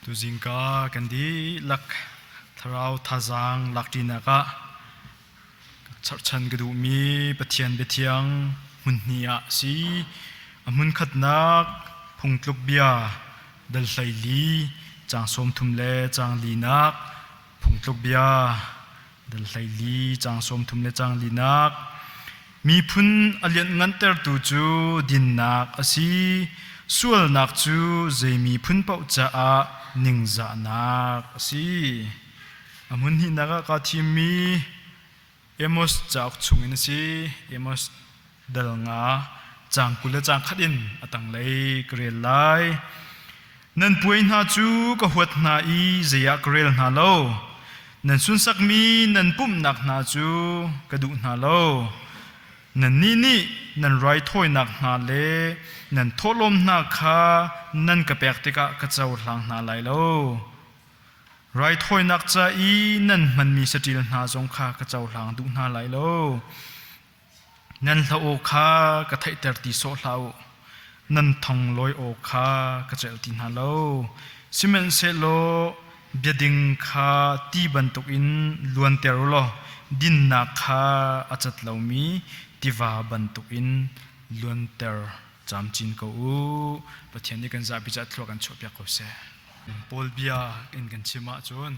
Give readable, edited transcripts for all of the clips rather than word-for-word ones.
Tuzingka kan dihlak thlarau thazaang lakṭinak ah cherhchan ka duhmi Pathian biathiang hmun hnih ah a si. A hmunkhatnak phungtluk bia dal 14 caang 30 le caang linak phungtluk bia dal 14 caang 30 le caang linak Miphun a lianhngantertu cu dinnak a si, sualnak cu zei miphun paoh caah ningzahnak a si. A hmun hnihnak ah kaa thimmi Amos cauk chungin a si. Amos dal nga caang 20 le caang khat in a tanglei ka rel lai. Nan puai hna cu ka huat hna i zei ah ka rel hna lo. Nan sunsakmi nan pumhnak hna cu ka duh hna lo. Nannih nih nan raithawinak hna le nan thawhlawm hna kha nan ka pek tikah ka cohlang hna lai lo. Raithawinak ca i nan hmanmi saṭil hna zong kha ka cohlang duh hna lai lo. Nan hla aw kha ka theihter ti sawh hlah u, nan thonglawi aw kha ka celh ti hna lo. Sihmanhsehlaw biading kha ti bantukin luanter u law dinnak kha a cat lomi tiva bantukin luanter camcin ko u. Pathian nih kan zapi caah thlua kan chuahpiak ko seh. Paul bia in kan chim ahcun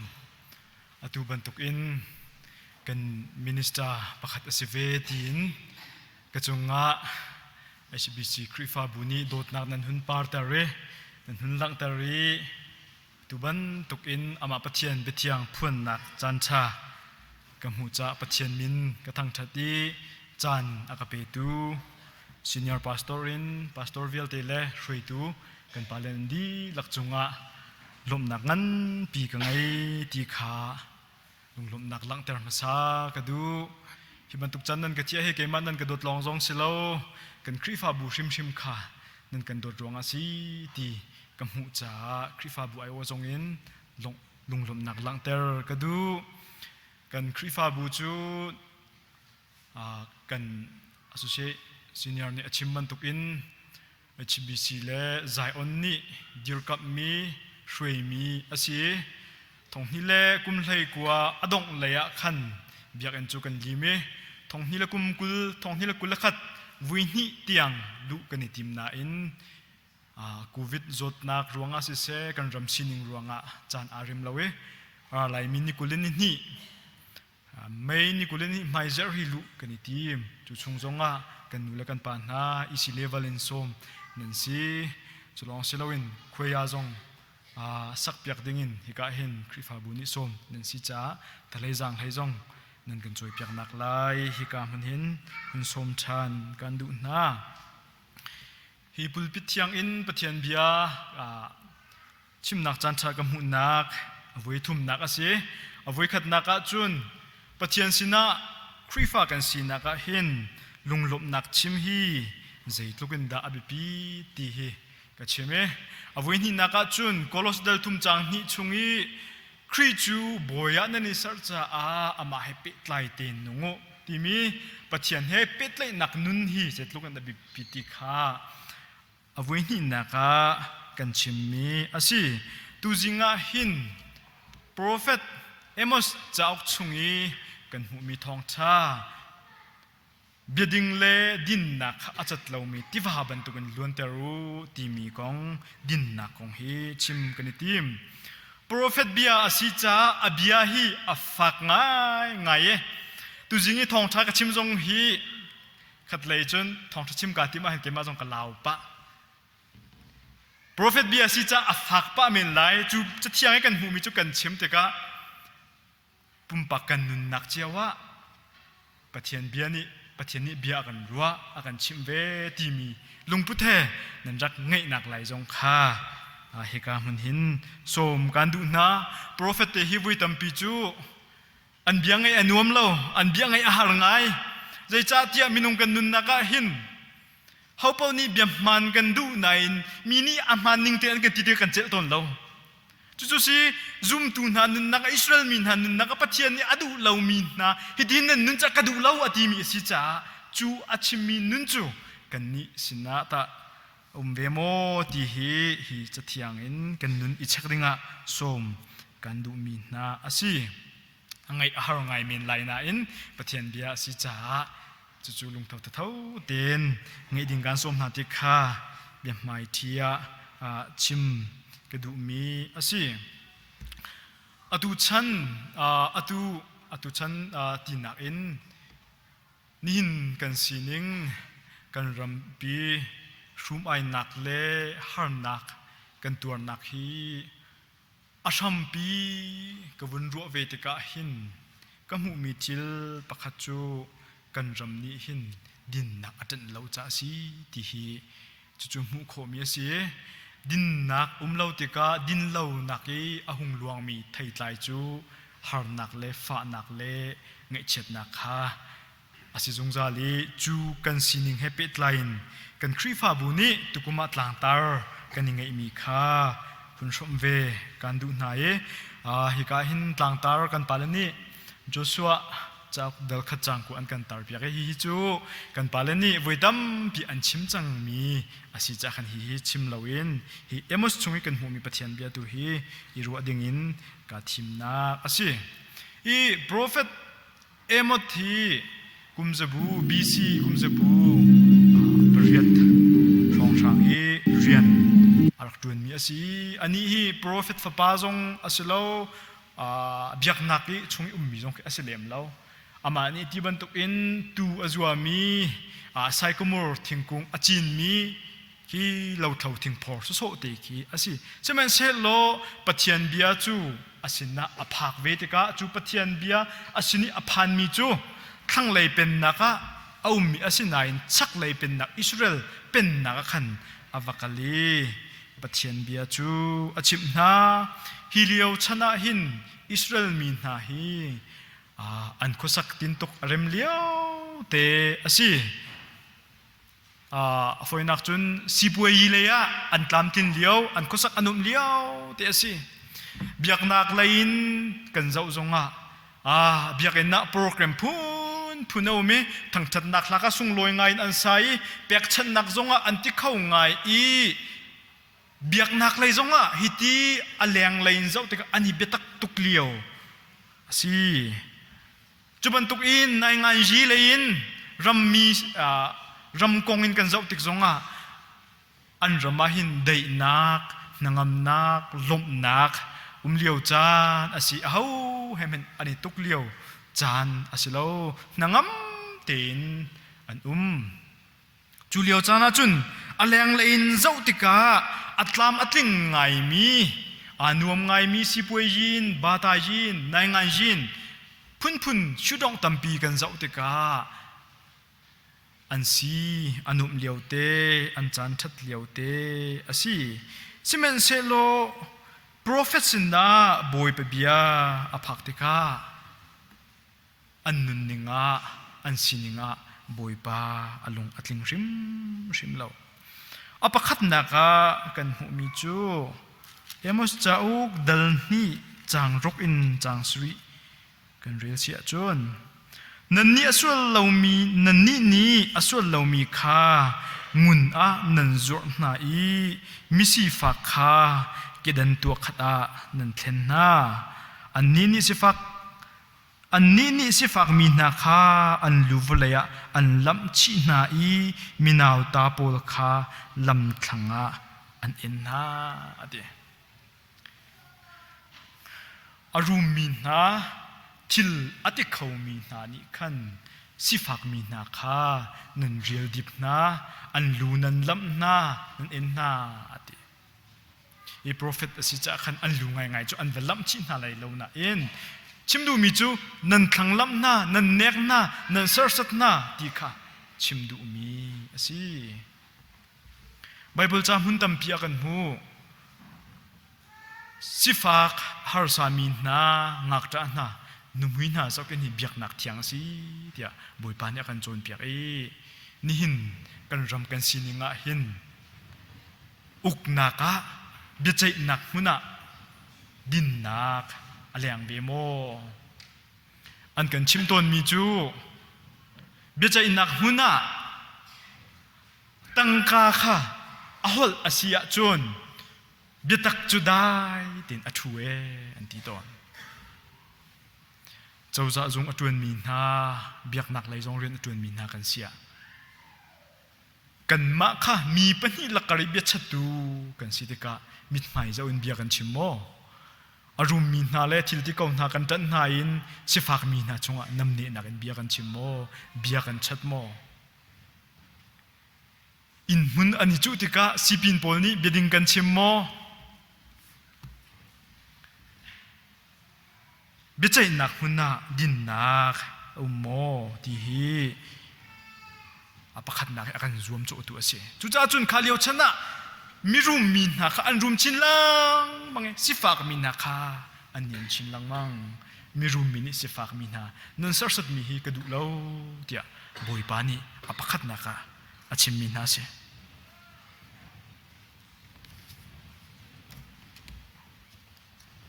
atu bantukin kan minister pakhat a si ve tiin ka cungah HBC Khrihfabu nih dawtnak nan hun parter i nan hun langhter i tu bantukin amah Pathian biathiang phuannak caanṭha ka hmuh caah Pathian min ka thangṭhat i caan a ka petu senior pastor in pastor vialte le hruaitu kan pale nan dihlak cungah lawmhnak nganpi ka ngei ti kha lunglawmhnak langhter hmasa ka duh. Hi bantuk can nan ka thiah hi keimah nan ka dawt lawng zong si lo, kan Khrihfabu hrimhrim kha nan kan dawt ruangah si ti ka hmuh caah Khrihfabu aiawh zong in lunglawmhnak langhter ka duh. Kan Khrihfabu cu kan associate senior nih a chim bantukin HBC le Zion nih dirkamhmi hruaimi a si. Thonghnih le kum 19 a dongh lei ah khan biakinn cu kan lim i thonghnih le kum 20, thonghnih le 21 vui hnih tiang luh kan i tim nain Covid zawtnak ruangah siseh kan ram sining ruangah caan aa rem lo i Laimi ni 20 in ni hnih Mei ni 20 in hmaizerh hi luh kan i tim. Cu chung zongah kan nu le kan pa hna EC level in sawm nan si. Cu lawng si loin khuaia zong sakpiak dingin hika hin Khrihfabu nih sawm nan si caah thalei zaanghlei zong nan kan cawipiaknak lai hika hmun hin hun sawm ṭhan kan duh hna. Hi pulpit thiang in Pathian bia chimnak caanṭha ka hmuhnak a voi thumnak a si. A voikhatnak ah cun Pathian sinah Khrihfa kan sinak ah hin lunglawmhnak chim hi zeitluk in dah a biapi ti hi ka chim i a voihnihnak ah cun Kolos dal thum caang hnih chung i Khrih cu bawi ah nan i serh caah amah he pehtlai tein nung u timi Pathian he pehtlaihnak nun hi zeitluk in a biapi ti kha A voihnihnak ah kan chimmi a si. Tuzing ah hin profet Amos cauk chung i kan hmuhmi thawngṭha biading le dinnak kha a cat lomi tiva bantukin luanter u timi kong dinnak kong hi chim kan i tim. Profet bia a si caah a bia hi a fak ngaingai i tuzing i thawngṭha ka chim zong hi Khatlei cun thawngṭha chim kaa tim ahhin keimah zong ka lau pah. Profet bia si caah a fak pah men lai. Cu cathiang i kan hmuhmi cu kan chim tikah pumpak kan nunnak cio ah Pathian bia nih Pathian nih bia a kan ruah, a kan chimh ve timi lungput he nan rak ngeihnak lai zong kha hika hmun hin sawm kan duh hna. Profet te hi vui tampi cu An bia ngaih a nuam lo, an bia ngaih a har ngai. Zeicahtiah minung kan nunnak ah hin hopaoh nih bia hmaan kan duh nain mi nih a hmaan ning tein an kan ti tikah kan celh tawn lo. Cucu si zumtu hna nunnak ah Israel mi hna nunnak ah Pathian nih a duh lomi hna hitin nan nun cah ka duh lo a timi a si caah cu a chimmi nun cu kannih sinah tah um ve maw ti hi hi cathiang in kan nun i check dingah sawm kan duhmi hna a si. A ngaih a har ngai men lai nain Pathian bia a si caah cucu lungtho thatho tein ngeih ding kan sawm hna ti kha biahmaiṭhi ah chim ka duhmi a si. Atu chan atu atu chan tinak in nihin kan sining kan rampi hrum-ainak le harnak kan tuarnak hi A hrampi ka vun ruah ve tikah hin ka hmuhmi thil pakhat cu kan ram nih hin dinnak a ṭanh lo caah a si ti hi cucu hmuh khawhmi a si. Dinnak um lo tikah dinlonak i a hung luangmi theitlai cu harnak le fahnak le ngaihchiatnak kha a si zungzal i cu kan sining he pehtlai in kan Khrihfabu nih tukum ah tlangtar kan i ngeihmi kha hun hrawmh ve kan duh hna i hika hin tlangtar kan pale nih Joshua cauk dal khat cang ku an kan tar piak i hihi cu kan pale nih voi tampi an chim cangmi a si caah khan hihi chim loin hi Amos chung i kan hmuhmi Pathian bia tu hi i ruah dingin kaa thimnak a si. I profet Amos hi kumzabu BC kumzabu pariat hrawnghrang i rian a rak ṭuanmi a si. Anih hi profet fapa zong a si lo, biaknak i chung i ummi zong khi a si lem lo. Amah nih ti bantukin tuu a zuami, sycamore thingkung a cinmi hi lothlo thingphor sawsawh te khi a si. Sihmanhsehlaw Pathian bia cu a sinah a phak ve tikah cu Pathian bia a sin i a phanmi cu thlanglei pennak ah a ummi a si nain chaklei pennak Israel pennak ah khan a va kal i Pathian bia cu a chimh hna. Hi lio chan ah hin Israel mi hna hi an khuasak tintuk a rem lio te a si. A fawinak cun sipuayi lei ah an tlamtlin lio, an khuasak a nuamh lio te a si. Biaknak lei in kan zoh zongah biakinn ah program phunphun a um i thangṭhatnak hla kha sunglawi ngai in an sa i pekchanhnak zongah an ti kho ngai i biaknak lei zongah hiti a lenglei in zoh tikah an i biatak tuk lio a si. Cu bantuk in nainganzi lei in rammi ram kong in kan zoh tik zongah an ram ah hin daihnak, hnangamnak, lawmhnak um lio caan a si. Aho he hmanh an i tuk lio caan a si lo. Hnangam tein an um. Cu lio caan ah cun a lenglei in zoh tikah a tlam a tling ngaimi, aa nuam ngaimi sipuai bata yin, naingan yin phunphun shudong tampi kan zoh tikah an si a nuamh lio te, an caan ṭhat lio te a si. Sihmanhsehlaw profet sinah Bawipa bia a phak tikah an nunning ah an sining ah Bawipa a lung a tling hrimhrim lo. A pakhatnak ah kan hmuhmi cu Amos cauk dal hnih caang ruk in caang sarih kan rel si ahcun nannih a sual lomi nannih nih a sual lomi kha ngun ah nan zuarh hna i misifak kha kedan tuahkhat ah nan thlen hna. Annih nih sifak Annih nih sifakmi hna kha an lu vawlei ah an lamh chih hna i minauta pawl kha lamthlang ah an en hna, a ti. A rummi hna, thil a ti khomi hna nih khan sifakmi hna kha nan rialdip hna, an lu nan lamh hna, nan en hna, a ti. I profet a si caah khan an lu ngaingai cu an va lamh chih hna lai lo nain chim duhmi cu nan thlanglamh hna, nan nek hna, nan serhsat hna ti kha chim duhmi a si. Baibal ca hmun tampi ah kan hmuh. Sifak harsami hna, ngakṭah hna, nuhmui hna zohkhenh hi biaknak thiang a si tiah Bawipa nih a kan cawnpiak i nihin kan ram kan sining ah hin uknak ah biaceihnak hmun ah dinnak a leng ve maw? An kan chim tawnmi cu biaceihnak hmun ah tangka kha A holh a si ahcun biatak cu dai tein a ṭhu ee an ti tawn. Cozah zung a ṭuanmi hna, biaknak lei zong rian a ṭuanmi hna kan si ah kanmah kha mi pahnih lakar i biachattu kan si tikah mithmai zoh in bia kan chim maw? A rummi hna le thil ti ko hna kan ṭanh hna in sifakmi hna cungah namnehnak in bia kan chim maw? Bia kan chat maw? Inn hmun an i cuh tikah sipin pawl nih biading kan chim maw? Biaceihnak hmun ah dinnak a um maw ti hi a pakhatnak hi a kan zuamcawhtu a si. Cucaah cun kha lio chan ah mirum mi hna kha an rum chin lengmang i sifak mi hna kha an niam chin lengmang. Mirum mi nih sifak mi hna nan serhsatmi hi ka duh lo tiah Bawipa nih a pakhatnak ah a chimmi hna a si.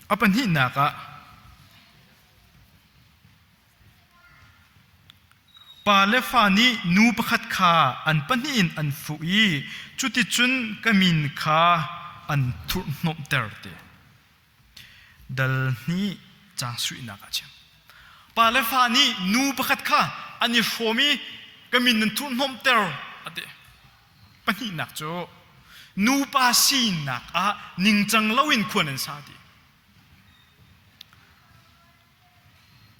A pahnihnak ah pa le fa nih nu pakhat kha an pahnih in an fuh i cuticun ka min kha an thurhhnawmhter ti. Dal hnih caang suihnak ah chim. Pa le fa nih nu pakhat kha an i hrawm i ka min nan thurhhnawmhter a ti. Pahnihnak cu nupa sinak ah ningcang loin khua nan sa ti.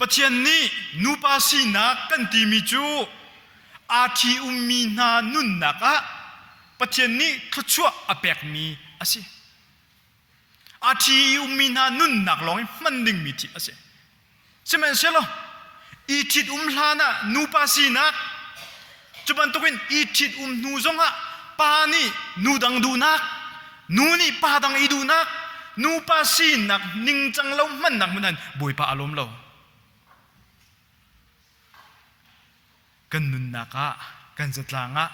Pathian nih nupa sinak kan timi cu aa ṭhi ummi hna nunnak ah Pathian nih thluachuah a pekmi a si. A ṭhi i ummi hna nunnak lawng i hman dingmi thil a si. Sihmanhsehlaw i ṭhit-um hlan ah nupa sinak, cu bantukin i ṭhit-um hnu zongah pa nih nu dang duhnak, nu nih pa dang i duhnak, nupa sinak ningcang lo hmannak hmun ah Bawipa a lawm lo. Kan nunnak ah, kan zatlang ah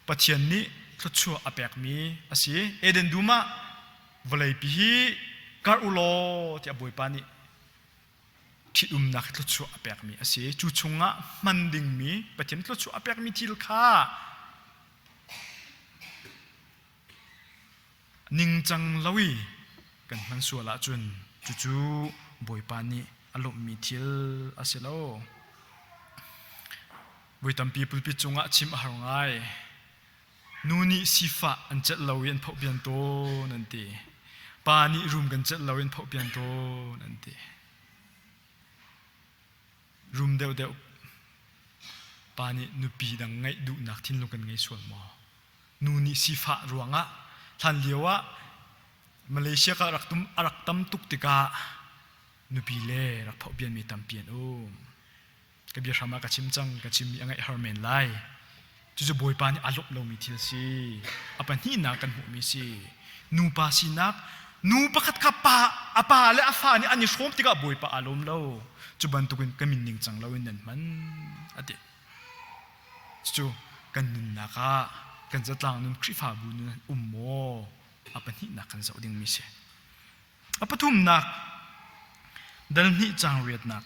Pathian nih thluachuah a pekmi a si. Eden dum ah vawleipi hi karh u law tiah Bawipa nih ṭhitumnak hi thluachuah a pekmi a si. Cu chungah hman dingmi Pathian thluachuah a pekmi thil kha ningcang lo i kan hman sual ahcun cucu Bawipa nih a lawmhmi thil a si lo. Voi tampi pulpit cungah chim a har ngai. Nu nih sifah an celh lo i an phohpian tawn an ti. Pa nih rum kan celh lo i an phohpian tawn an ti. Rum deuhdeuh pa nih nupi dang ngeih duhnak thinlung kan ngei sual maw? Nu nih sifah ruangah hlan lio ah Malaysia ka rak tum a rak tam tuk tikah nupi le rak phohpianmi tampi an um. Ka biahram ah ka chim cang, ka chimmi a ngaih har men lai. Cucu Bawipa nih a lawmh lomi thil si. A pahnihnak kan hmuhmi si. Nupa sinak, nu pakhat kha pa, a pa le a fa nih an i hrawm tikah Bawipa aa lawm lo. Cu bantukin ka min ningcang loin nan hman, a ti. Cucu kan nunnak ah kan zatlang nun Khrihfabu nun um maw? A pahnihnak kan zoh dingmi si. A pathumnak, dal hnih caang riatnak.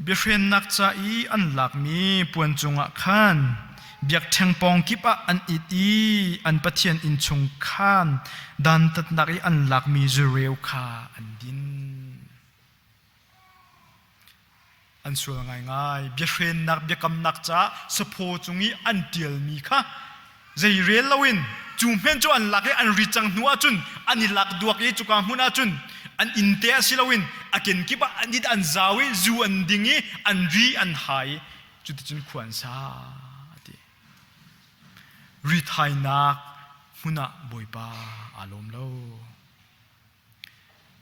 Biahrennak ca i an lakmi puan cungah khan biakṭheng pawng kip ah an it i an pathian inn chung khan dantatnak i an lakmi zureu kha an din. An sual ngaingai. Biahrennak biakamnak caah saphaw cung i an ṭialmi kha zei rel loin cu hmen cu an lak i an ri cang hnu ahcun an i lak duak i cuka hmun ahcun an inn te ah si loin a kenkip ah an it an zau i zu an ding i an ri an hai i cuticun khua an sa a ti. Rithainak hmun ah Bawipa aa lawm lo.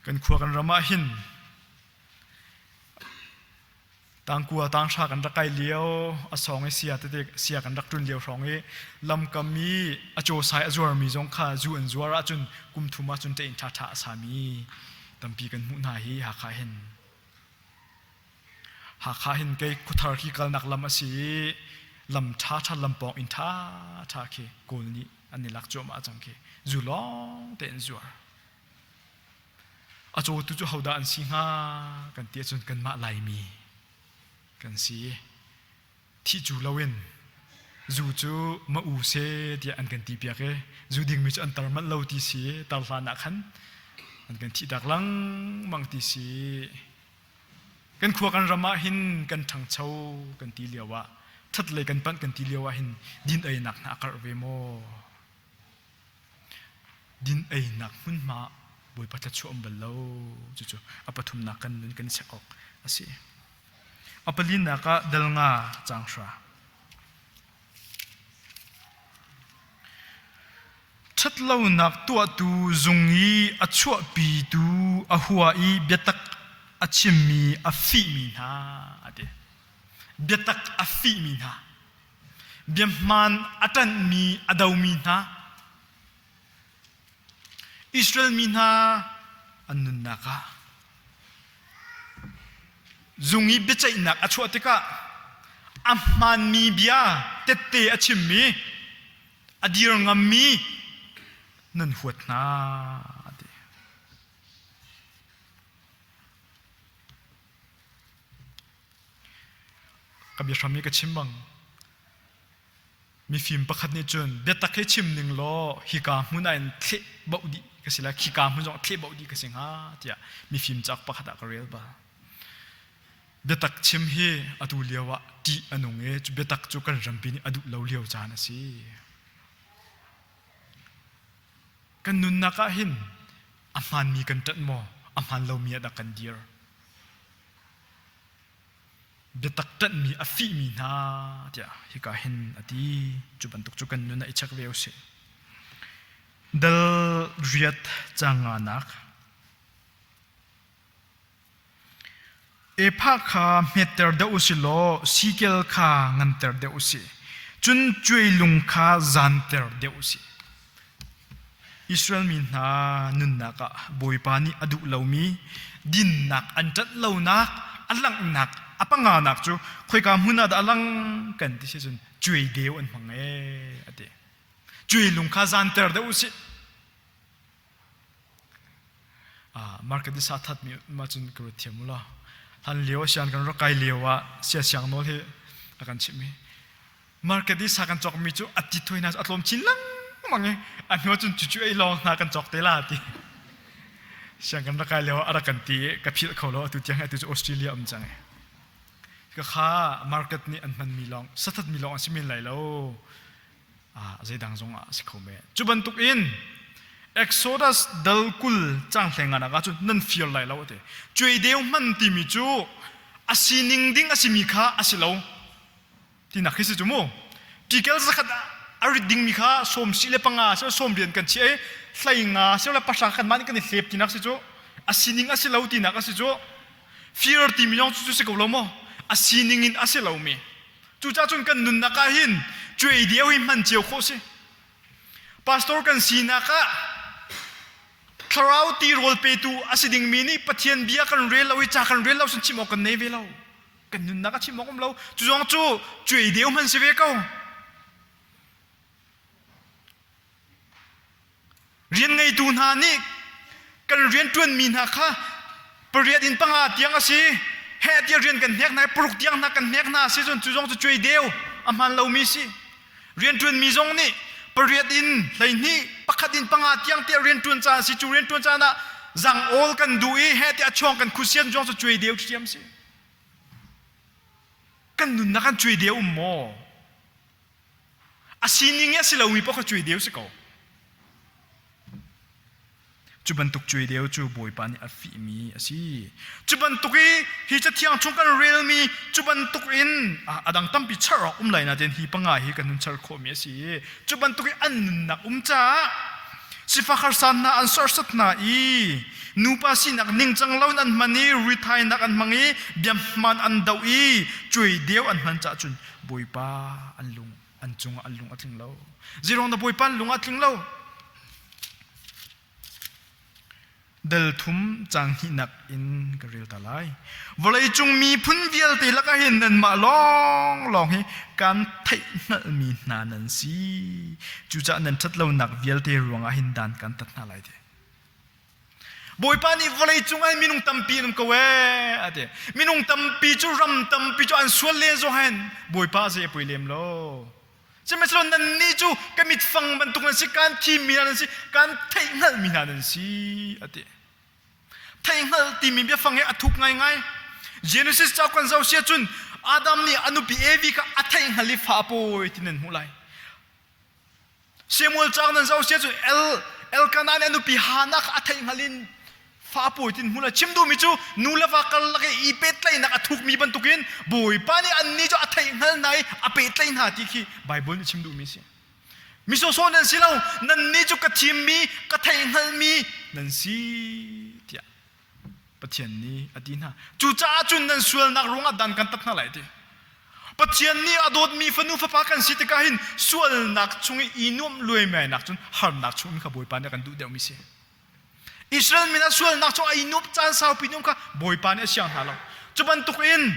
Kan khua kan ram ah hin tangkua tanghra kan rak kai lio a sawng i sia tete sia kan rak ṭun lio hrawng i lamkam i a cawsai a zuarmi zong kha zu an zuar ahcun kum thum ahcun ṭein ṭhaṭha a sami tampi kan hmuh hna hi Hakha hin. Hakha hin kei khuathar khi kalnak lam a si i lam ṭhaṭha lam pawng inn ṭhaṭha khi Kawl nih an i lak cuahmah cang khi zu lawng te an zuar. A cawtu cu hodah an si hnga kan ti ahcun kanmah Laimi kan si. Thih cu loin zu cu ma u se tiah an kan ti piak i zu dingmi cu an tar manh lo ti si tar hlan ah khan an kan thih tak lengmang ti si. Kan khua kan ram ah hin kan ṭhangcho kan ti lio ah ṭhatlei kan panh kan ti lio ah hin din einak hna a karh ve maw? Din einak hmunhma Bawipa thluachuah um bal lo. Cucu a pathumnak kan nun kan i check awk a si. A palinak ah dal nga caang hra. Ṭhatlonak tuahtu zung i a chuahpitu a hua i biatak a chimmi a fihmi hna a ti. Biatak a fihmi hna. Biahmaan a ṭanhmi a domi hna. Israel mi hna an nunnak ah zung i biaceihnak a chuah tikah a hmaanmi bia tette a chimmi a dir ngammi nan huat hna a ti. Ka biahram i ka chim bang Mifim pakhat nih cun biatak hi chim ning law hika hmun ah in thleh boh dih ka si lai, khika hmun zong thleh boh dih ka si hnga tiah mifim cauk pakhat ah ka rel bal. Biatak chim hi atu lio ah ṭih a nung i cu biatak cu kan rampi nih a duh lo lio caan a si. Kan nunnak ah hin a hmaanmi kan ṭanh maw, a hmaan lomi ah dah kan dir? Biatak ṭanhmi a fihmi hna tiah hika hin a ti. Cu bantuk cu kan nun ah i check ve usih. Dal riat caang nganak Epha kha hmetter deuh u si law sikel kha nganter deuh u sih. Cun cuailung kha zanter deuh u sih. Israel mi hna nunnak ah Bawipa nih a duh lomi dinnak an ṭanh lonak a langhnak a panganak cu khoika hmun ah dah a lang kan ti si cun cuai deu an hmang ee a ti. Cuai lung kha zanter deuh u sih. Market i sa thatmi ma cun ka ruat thiam u law. Hlan lio sian kan rak kai lio ah sia siang nawl hi a kan chimh i Market i sa kan cawkmi cu a ti thui hna cu a tlawm chin lengmang i a hnu cun cucu ei lawng hna kan cawk te la ti. Siang kan rak kai lio a rak kan ti i ka philh kho lo atu tiang atu cu Australia um cang i. Ka kha market nih an hmanmi lawng sathatmi lawng an si men lai lo. Ah zeidang zong ah a si kho men. Cu bantuk in Exodus dal 20 cang hleng ah cun nan fir lai lo a ti. Cuai deu hman timi cu a sining ding a simi kha a si lo. Tinak khi si cu mu. Tikel zakhat a rit dingmi kha sawm si le panga si sawm rian kan chiah i hlei nga si le pahra kan mah nih kan i hlep tinak si cu a sining a si lo tinak a si cu fir timi zong cu si ko lo maw a sining in a si lomi cucaah cun kan nunnak ah hin cuai deu hi hman cio khawh si pastor kan sinak ah thlarau tirawl petu a si dingmi nih Pathian bia kan rel lo i ca kan rel lo sun chim awk kan nei ve lo kan nunnak a chim awk um lo cu zong cu cuai deu hman si ve ko rian ngeitu hna nih kan rian ṭuanmi hna kha pariat in panga tiang a si heh tiah rian kan hnek hna i paruk tiang hna kan hnek hna si cun cu zong cu cuai deu a hmaan lomi si rian ṭuanmi zong nih pariat in 12 pakhat in panga tiang tiah rian ṭuan caan si cu rian ṭuan caan ah zang awl kan duh i heh tiah chuang kan khusian zong cu cuai deu ṭhiam si Kan nunnak an cuai deu um maw? A sining i a si lomi paoh kha cuai deu si ko. Cu bantuk cuai deu cu Bawipa nih a fihmi a si. Cu bantuk i hi cathiang chung kan relmi cu bantuk in a dang tampi char awk um lai nain hi panga hi kan hun char khawhmi a si. Cu bantuk i an nunnak um caah sifak harsa hna an serhsat hna i nupa sinak ningcang lo in an hman i rithainak an hmang i biahman an doh i cuai deu an hman caah cun Bawipa an lung an cungah an lung a tling lo. Zeiruang dah Bawipa an lung a tling lo? Dal thum caang hnihnak in ka rel ta lai. Vawleicung miphun vialte lakah hin nanmah lawnglawng hi kan theihhngalhmi hna nan si. Cucaah nan ṭhatlonak vialte ruangah hin dan kan tat hna lai ti. Bawipa nih vawlei cung ah minung tampi an um ko ee a ti. Minung tampi cu ram tampi cu an sual len zong hen Bawipa zei a poi lem lo. Sihmanhsehlaw nannih cu ka mitfang bantuk nan si, kaan thimmi hna nan si, kaan theihhngalhmi hna nan si a ti. Theihhngalh timi biafang hi a thuk ngaingai. Genesis cauk kan zoh si ahcun Adam nih a nupi Evi kha a theihhngalh i fa a pawi ti nan hmuh lai. Samuel cauk nan zoh si ahcun El Elkanah nih a nupi Hannah kha a theihhngalh in fa pawi tin hmuh lai. Chim duhmi cu nu le va karlak i i pehtlaihnak a thukmi bantukin Bawipa nih annih cu a theihhngalh hna i a pehtlaih hna ti khi Baibal nih chim duhmi a si. Mi sawsawh nan si lo, nannih cu ka thimmi, ka theihhngalhmi nan si tiah Pathian nih a ti hna. Cucaah cun nan sualnak ruangah dan kan tat hna lai ti. Pathian nih a dawtmi fanu fapa kan si tikah hin sualnak chung i i nuamh luaimainak cun harnak chung kha Bawipa nih a kan duh deuhmi si. Israel mi hna sualnak cu a i nuamh caan saupi nuam kha Bawipa nih a siang hna lo. Cu bantuk in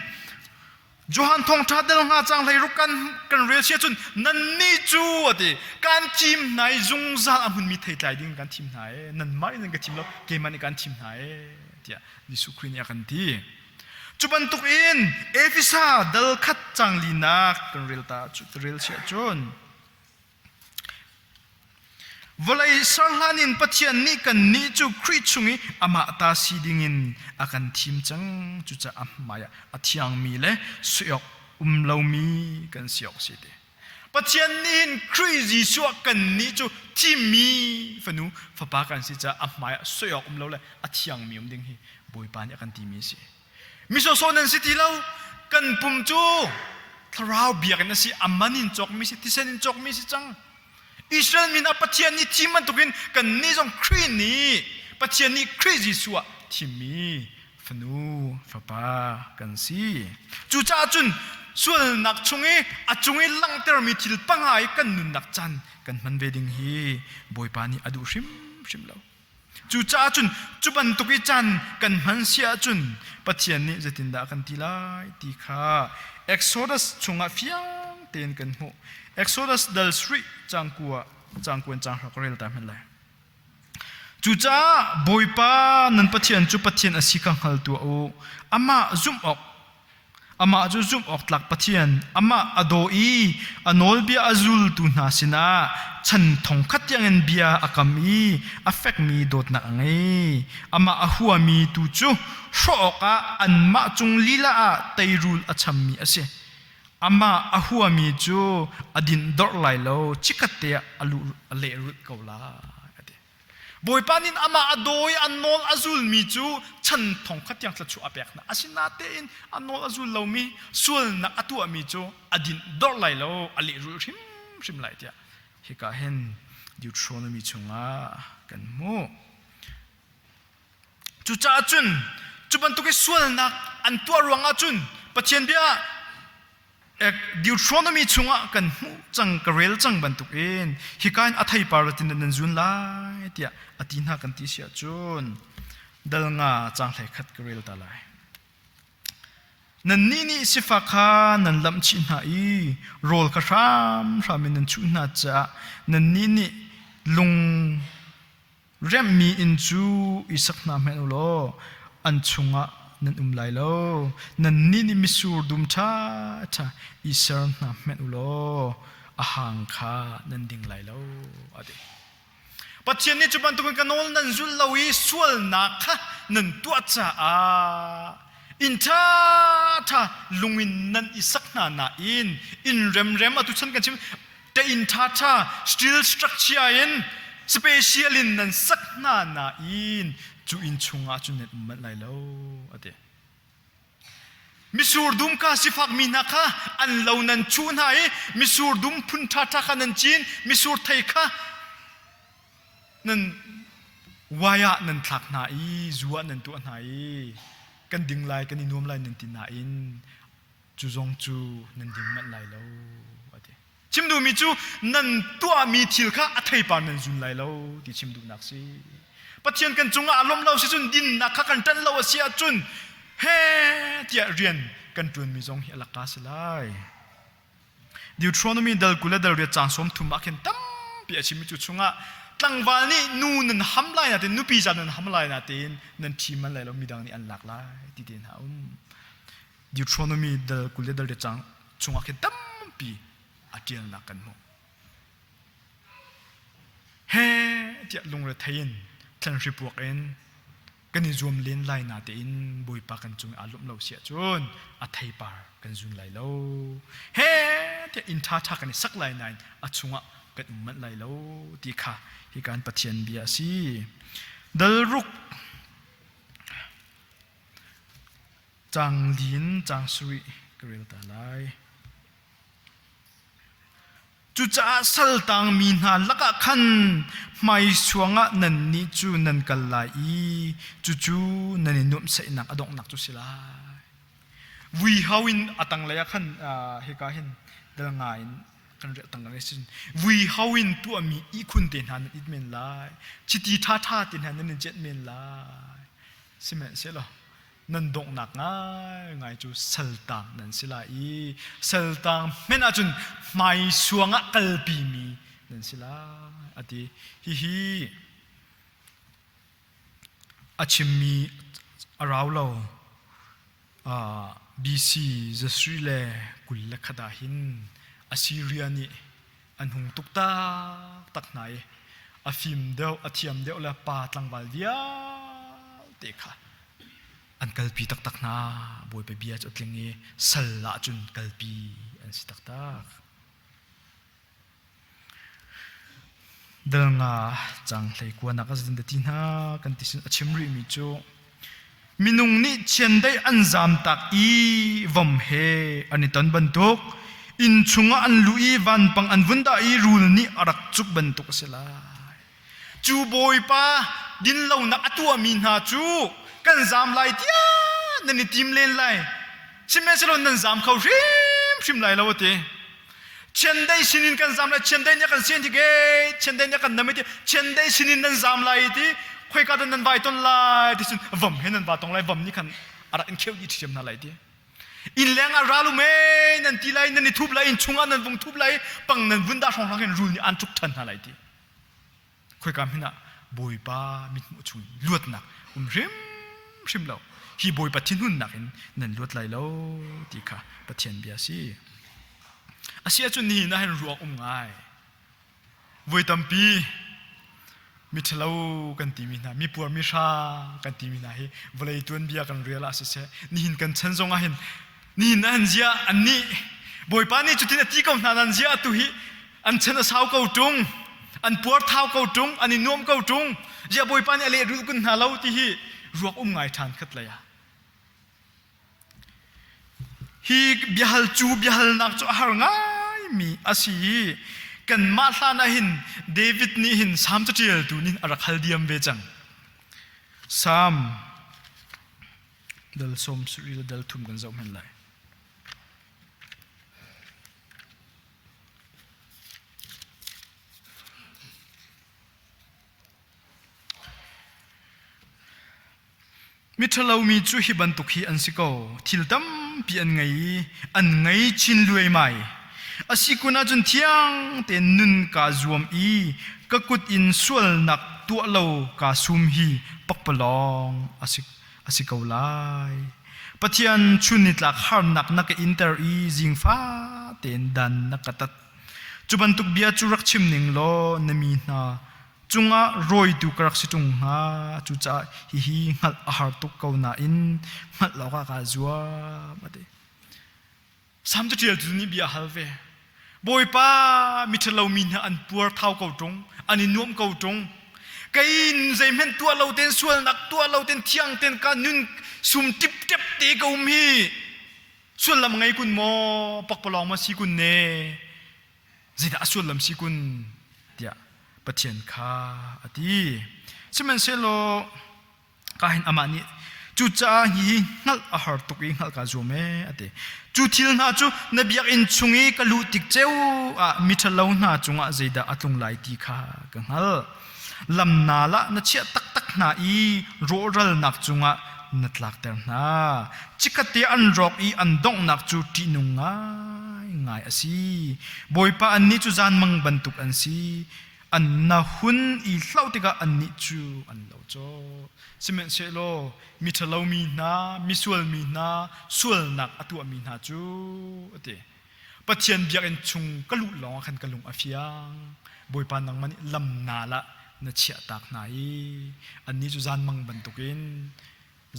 Johan thawngṭha del hnga cang hlei ruk kan kan rel sia cun nannih cu a ti kan thim hna i zungzal a hmunmi theitlai ding kan thim hna e nanmah in nan ka thim lo keimah nih kan thim hna e tiah Jesuh Khrih nih a kan ti. Cu bantuk in Efesa dal khat cang linak kan rel ta cu rel sia cun Vawlei ser hlan in Pathian nih kannih cu Khrih chung i amah ta si dingin a kan thim cang. Cucaah a hmaiah a thiangmi le sui awk um lomi kan si awk si ti. Pathian nih hin Khrih Jesuh ah kannih cu thimmi fanu fapa kan si caah a hmaiah sui awk um lo le a thiangmi um ding hi Bawipa nih a kan timi a si. Mi sawsawh nan si ti lo. Kan pum cu thlarau biakinn a si, a man in cawkmi si, thisen in cawkmi si cang. Israel mi hna Pathian nih thim bantukin kannih zong Khrih nih Pathian nih Khrih Jesuh ah thimmi fanu fapa kan si. Cucaah cun sualnak chung i a cung i langhtermi thil panga i kan nunnak caan kan hman ve ding hi Bawipa nih a duh hrimhrim lo. Cucaah cun cu bantuk i caan kan hman si ahcun Pathian nih zeitindah a kan ti lai ti kha Exodus chungah fiang tein kan hmuh. Exodus dal sarih caang kua caang kuan caang hra ka rel ta hmanh lai. Cucaah Bawipa nan Pathian cu Pathian a si kha hngal tuah u. Amah zumh awk Amah cu zumh awk tlak Pathian, amah a daw i a nawlbia a zultu hna sinah chan thongkhat tiangin bia a kam i a fekmi dawtnak a ngei. Amah a huami tu cu hrawh awkah anmah cung lila ah teirul a chammi a si. Amah a huami cu a dinhdorh lai lo, chikkhat te ah a luh a lehrulh ko lai, a ti. Bawipa nih amah a daw i a nawl a zulmi cu chan thongkhat tiang thluachuah a pek hna. Asinatein a nawl a zul lomi, sualnak a tuahmi cu a dinh dorh lai lo, a lehrulh hrimhrim lai tiah hika hin Deuteronomy chungah kan hmuh. Cucaah cun cu bantuk i sualnak an tuah ruangah cun Pathian bia Deuteronomy chungah kan hmuh cang ka rel cang bantukin hika in a theipar tin nan zun lai tiah a ti hna kan ti si ahcun dal nga caang hlei khat ka rel ta lai. Nannih nih sifak kha nan lamh chih hna i rawl kha hramhram in nan chuh hna caah nannih nih lung Remhmi inn cu i sak hna hmanh u law an chungah nan um lai lo. Nannih nih mitsur dum ṭhaṭha i ser hna hmanh u law a hang kha nan ding lai lo, a ti. Pathian nih cu bantukin ka nawl nan zulh lo i sualnak kha nan tuah caah inn ṭhaṭha lung in nan i sak hna nain inn remrem atu chan kan chim te inn ṭhaṭha steel structure in special in nan sak hna nain cu inn chungah cun nan um manh lai lo a ti. Misur dum kha sifak mi hna kha an lo nan chuh hna i misur dum phun ṭhaṭha kha nan cin misur thei kha nan wai ah nan thlak hna i zu ah nan tuah hna i kan ding lai kan i nuam lai nan ti nain cu zong cu nan ding manh lai lo a ti. Chim duhmi cu nan tuahmi thil kha a theipar nan zun lai lo ti chim duhnak si. Pathian kan cungah a lawmh lo si cun dinnak kha kan ṭanh lo a si ahcun he tiah rian kan ṭuanmi zong hi a lakka si lai. Deuteronomy dal 28 caang 30 ah khin tampi. Tampi a chimmi cu chungah tlangval nih nu nan ham lai natein nupi za nan ham lai natein nan ṭhi man lai lo midang nih an lak lai ti te hna um. Deuteronomy dal 20 le dal riat cang chungah khin tampi a ṭialnak kan hmuh. He tiah lungrethei in thlanhri puak in kan i zuam len lai natein Bawipa kan cung i aa lawmh lo si ahcun a theipar kan zun lai lo. He tiah inn ṭhaṭha kan i sak lai nain a chungah kan um manh lai lo ti kha hi kan Pathian bia a si. Dal ruk cang lin cang sarih ka rel ta lai. Cucaah saltangmi hna lakah khan hmaisuang ah nannih cu nan kal lai i cucu nan i nuamhsaihnak a donghnak cu si lai. Vuihau in a tanglei ah khan hika hin dal nga in kan riah tang kan sin vuihau in tuahmi ihkhun te hna nan it men lai chiti ṭhaṭha te hna nan i jet men lai sihmanhsehlaw Nan donghnak ngaingai cu saltang nan si lai i saltang hmenh ahcun hmaisuang ah kalpimi nan si lai a ti. Hihi a chimmi a rau lo. BC zasarih le 21 ah hin Assyria nih an hung tuk taktak hna i a fim deuh, a thiam deuh le pa tlangval vialte kha an kalpi taktak hna. Bawipa bia cu a tling i sal ah cun kalpi an si taktak. Dal nga cang hlei kuanak a zin ti hna kan ti sin a chim rihmi cu minung nih chiandeih an zamtak i vom he an i ton bantuk inn chungah an luh i vanpang an vun dah i rul nih a rak cuk bantuk a si lai. Cu Bawipa dinlonak a tuahmi hna cu kan zam lai tiah nan i tim len lai. Sihmanhsehlaw nan zam kho hrimhrim lai lo a ti. Chiandeih sinin kan zam lai, chiandeih nih a kan sian ti ke, chiandeih nih a kan nam ti, chiandeih sinin nan zam lai ti, khoika dah nan vai ton lai ti cun vom he nan va tong lai, vom nih khan a rak in kheuh dih ṭhiam hna lai ti. Inn leng ah ral um ee nan ti lai, nan i thup lai, inn chungah nan vung thup lai, pang nan vun dah hrawnghrang hin rul nih an cuk ṭhan hna lai ti. Khoika hmanh ah Bawipa mithmuh chung luatnak um hrimhrim lo. Hi Bawipa thinhunnak in nan luat lai lo ti kha Pathian bia a si. A si ahcun nihin ah hin ruak um ngai. Voi tampi miṭhalo kan timi hna, mipuar mihra kan timi hna hi vawlei tuanbia kan rel ah siseh, nihin kan chan zong ah hin nihin ah hin zia annih Bawipa nih cutin a ti ko hna nan zia atu hi an chan a sau ko ṭung an puar thau ko ṭung an i nuam ko ṭung ziah Bawipa nih a lehrulh kun hna lo ti hi ruak um ngai ṭhan khat lei ah hi biahal cu biahalnak cu a har ngaimi a si i kanmah hlan ah hin David nih hin Salm caṭialtu nih a rak hal diam ve cang Salm dal sawm sarih le dal thum kan zoh hmanh lai. Miṭhalo mi cu hi bantuk hi an si ko. Thil tampi an ngei i an ngei chin luaimai. A si kun ahcun thiang tein nun kaa zuam i ka kut in sualnak tuah lo kaa sum hi pakpalawng a si, a si ko lai. Pathian chun nitlak harnak na ka inter i zingfa tein dan na ka tat. Cu bantuk bia cu rak chim ning law na mi hna cungah rawitu ka rak si ṭung hnga. Cucaah hihi hngalh a har tuk ko nain hngalh awkah kaa zuam a ti. Salm caṭialtu nih bia a hal ve. Bawipa miṭhalo mi hna an puar thau ko ṭung, an i nuam ko ṭung. Kei zeihmanh tuah lo tein sualnak tuah lo tein thiang tein ka nun sum tiptep te ka um hi sullam ngei kun maw pakpalawng maw si kun ne zeidah a sullam si kun tiah Pathian kha a ti. Sihmanhsehlaw ka hin amah nih cucaah hihi hngalh a har tuk i hngalh kaa zuam ee a ti. Cu thil hna cu na biakinn chung i ka luh tik ceu ah miṭhalo hna cungah zeidah a tlung lai ti kha ka hngalh. Lam nal ah na chiah taktak hna i rawhralnak cungah na tlakter hna. Chikkhatte an rawk i an donghnak cu ṭihnung ngaingai a si. Bawipa annih cu zanmang bantuk an si. An na hun i hlauh tikah annih cu an lo colh. Sihmanhsehlaw miṭhalo mi hna, misual mi hna, sualnak a tuahmi hna cu a ti. Pathian biakinn chung ka luh lawngah khan ka lung a fiang. Bawipa nangmah nih lam naal ah na chiahtak hna i annih cu zanmang bantukin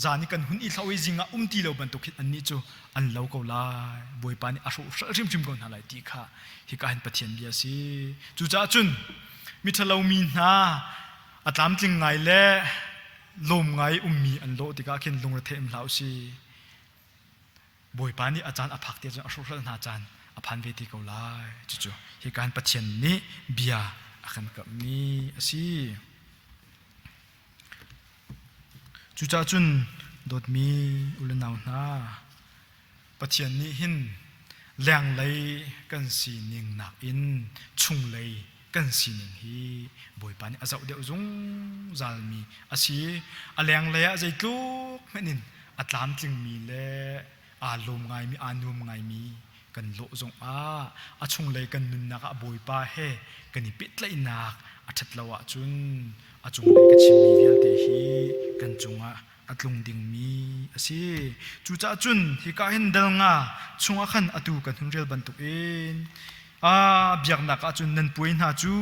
zan i kan hun i hlo i zing ah um ti lo bantuk hin annih cu an lo ko lai. Bawipa nih a hrawh hrimhrim ko hna lai ti kha hika hin Pathian bia a si. Cucaah cun miṭhalo mi hna a tlamtling ngai le lawm ngai ummi an lawh tikah khin lungrethei um hlah u sih. Bawipa nih a caan a phak te cun a hrawhhral hna caan a phan ve te ko lai. Cucu hika hin Pathian nih bia a kan kamhmi a si. Cucaah cun dawtmi u le nau hna, Pathian nih hin lenglei kan sining nakin chunglei kan sining hi Bawipa nih a zoh deuh zungzalmi a si. A lenglei ah zeitluk hmanh in a tlamtlingmi le aa lawm ngaimi, aa nuam ngaimi kan lawh zongah a chunglei kan nunnak ah Bawipa he kan i pehtlaihnak a ṭhat lo ahcun a cunglei ka chimmi vialte hi kan cungah a tlung dingmi a si. Cucaah cun hika hin dal nga chungah khan atu kan hun rel bantukin a biaknak ah cun nan puai hna cu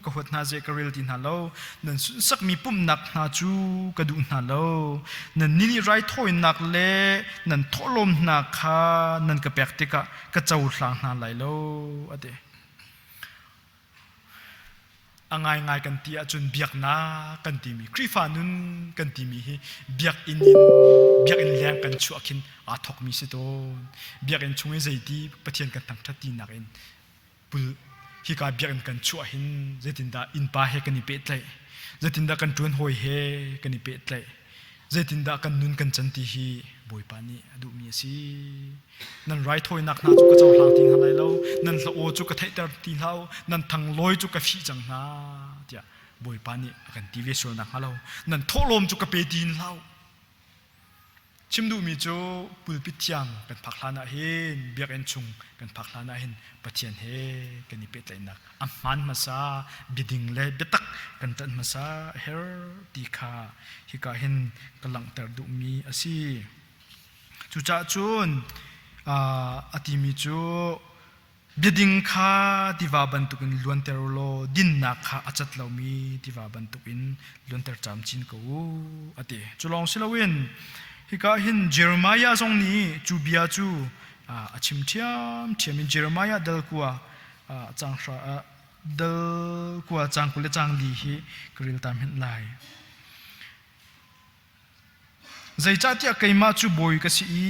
ka huat hna ze ka rel ti hna lo nan sunhsakmi pumhnak hna cu ka duh hna lo nan nini raithawinak le nan thawhlawm hna kha nan ka pek tikah ka cohlang hna lai lo a ti. A ngaingai kan ti ahcun biaknak kan timi Khrihfa nun kan timi hi biakinn in biakinn leng kan chuah khin aa thawkmi si tawn. Biakinn chung i zeiti Pathian kan thangṭhat tinak in pul hika biakinn kan chuah hin zeitindah innpa he kan i pehtlaih, zeitindah kan ṭuan hawi he kan i pehtlaih, zeitindah kan nun kan can ti hi Bawipa nih a duhmi a si. Nan raithawinak hna cu ka cohlang ti hna lai lo, nan hla aw cu ka theihter ti hlah u, nan thanglawi cu ka fih cang hna, tiah Bawipa nih a kan ti ve sual nakhnga lo, nan thawhlawm cu ka pe ti hin hlah u. Chim duhmi cu pulpit thiang kan phak hlan ah hin biakinn chung kan phak hlan ah hin Pathian he kan i pehtlaihnak a hmaan hmasa, biading le biatak kan ṭanh hmasa a herh ti kha hika hin ka langhter duhmi a si. Cucaah cun a timi cu biading kha tiva bantukin luanter u law dinnak kha a cat lomi tiva bantukin luanter camcin ko u a ti. Cu lawng si loin hika hin Jeremiah zong nih cu bia cu a chim ṭhiamṭhiam in Jeremiah dal kua cang hra dal kua cang 20 le cang li hi ka rel ta hmenh lai. Zeicahtiah keimah cu bawi ka si i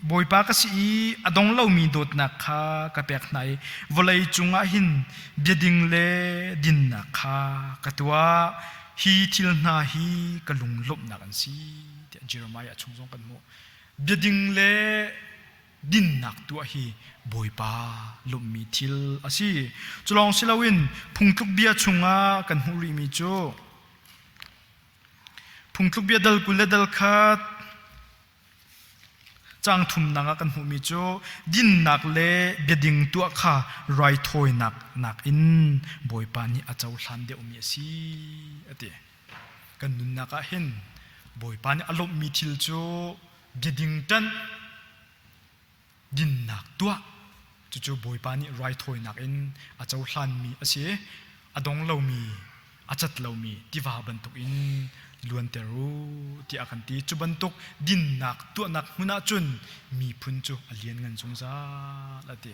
bawipa ka si i a dong lomi dawtnak kha ka pek hna i vawlei cungah hin biading le dinnak kha ka tuah. Hi thil hna hi ka lunglawmhnak an si tiah Jeremiah chung zong kan hmuh. Biading le dinnak tuah hi Bawipa lawmhmi thil a si. Cu lawng si loin phungtluk bia chungah kan hmuh rihmi cu Phungtluk bia dal 20 le dal khat caang thumnak ah kan hmuhmi cu dinnak le biading tuah kha raithawinak nakin Bawipa nih a cohlan deuhmi a si a ti. Kan nunnak ah hin Bawipa nih a lawmhmi thil cu biading ṭanh dinnak tuah cucu Bawipa nih raithawinak in a cohlanmi a si. A dong lomi, a cat lomi tiva bantukin luanter u tiah a kan ti. Cu bantuk dinnak tuahnak hmun ahcun miphun cu a lianngan zungzal a ti.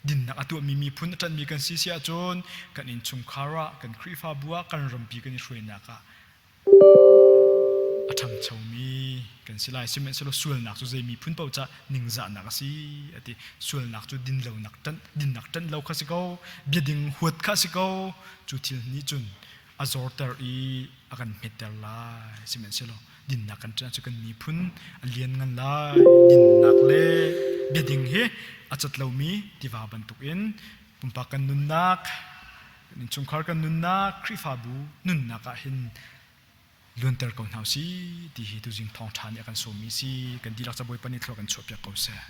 Dinnak a tuahmi miphun a ṭanhmi kan si si ahcun kan innchungkhar ah, kan Khrihfabu ah, kan rampi kan i hruainak ah a ṭhangchomi kan si lai. Sihmanhsehlaw sualnak cu zei miphun paoh cah ningzahnak a si a ti. Sualnak cu dinlonak ṭanh, dinnak ṭanh lo kha si ko, biading huat kha si ko. Cu thil nih cun a zorter i a kan hmetter lai. Sihmanhsehlaw dinnak kan ṭanh cu kan miphun a lianngan lai. Dinnak le biading hi a cat lomi tiva bantukin pumpak kan nunnak, kan innchungkhar kan nunnak, Khrihfabu nunnak ah hin luanter ko hna usih ti hi tuzing thawngṭha nih a kan sawmmi si. Kan dihlak ca Bawipa nih thlua kan chuahpiak ko seh.